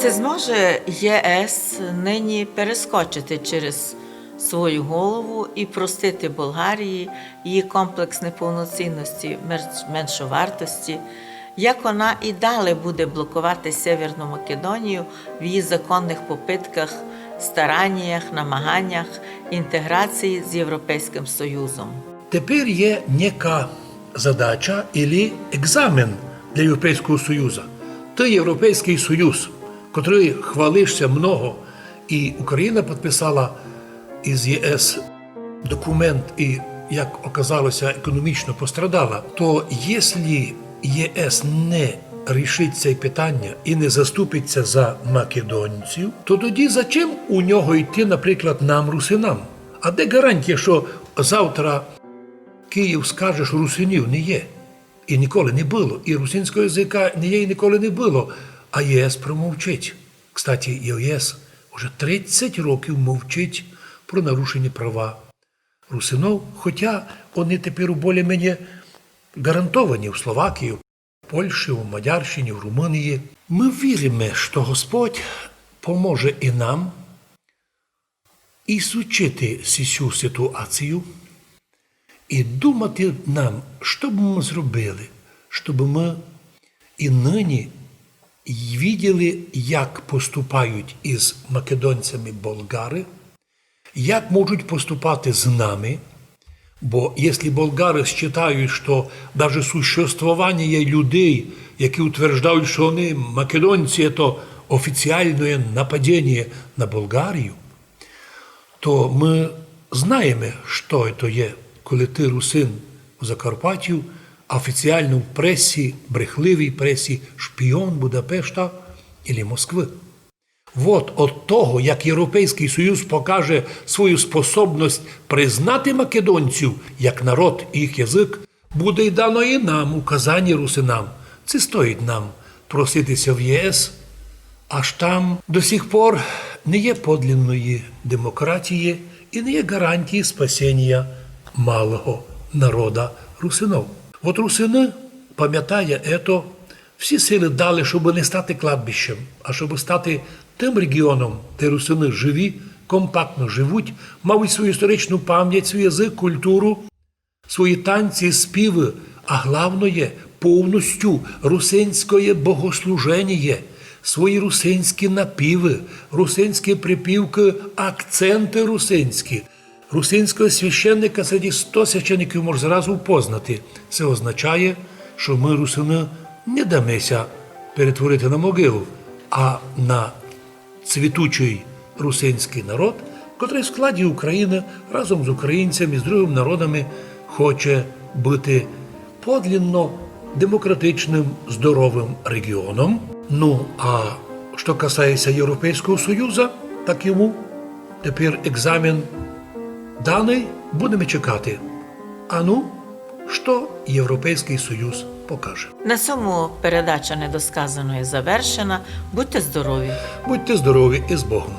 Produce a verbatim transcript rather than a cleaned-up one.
Чи зможе єс нині перескочити через свою голову і простити Болгарії її комплекс неповноцінності, менш-, меншовартості, як вона і далі буде блокувати Северну Македонію в її законних попитках, стараннях, намаганнях інтеграції з Європейським Союзом? Тепер є нека задача или екзамен для Європейського Союза. Ты Європейськый Союз, котрый хвалишся много, і Україна підписала із єс документ і, як оказалося, економічно пострадала, то якщо єс не рішить це питання і не заступиться за македонців, то тоді зачем у нього йти, наприклад, нам, русинам? А де гарантія, що завтра Київ скаже, що русинів не є? І ніколи не было. І русинського языка не є і ніколи не было. А єс промовчить. Кстати, єс уже тридцять років мовчить про нарушені права русинов, хотя они тепер у более-менее гарантовані в Словакії, в Польщі, в Мадярщині, в Румунії. Мы віриме, што Господь поможе і нам ізучити сю ситуацію і думати нам, што бы мы зробили, щоб мы і нині виділи, як поступають із македонцями болгары, як можуть поступати з нами, бо якщо болгары считають, што даже существованіє людей, які утверждають, што они македонці, це офіціальне нападіння на Болгарію, то мы знаєме, што то є, коли ты русин у Закарпаттю, а офіціально в пресі, брехливій пресі, шпіон Будапешта или Москвы. Вот од того, як Європейськый Союз покаже свою способность признати македонців як народ і їх язык, буде й дано і нам указаня, русинам, ци стоїть нам просити ся в єс, аж там до сих пор не є подлинної демократії і не є гарантії спасіння малого народа русинов. Вот русины, памятая ето, всі силы дали, щоб не стати кладбищем, а щоб стати тым регіоном, де русины живі, компактно живуть, мають свою історичну память, свій язык, культуру, свої танці, співы, а главноє, повністю русинськоє богослуженіє, свої русинські напівы, русинські припівкы, акценты русинські. Русинського священника серед сто священників мож зразу впознати. Се означає, што мы, русины, не даме ся перетворити на могилу, а на цвітучый русинськый народ, котрый в складі Україны разом з українцями, з другыми народами хоче быти подлинно демократичным, здоровым регіоном. Ну, а што касається Європейського Союза, так йому тепер екзамен даный, будеме чекати. Ану, што Європейськый Союз покаже. На сьому передача недосказаної завершена. Будьте здорові! Будьте здорові і з Богом!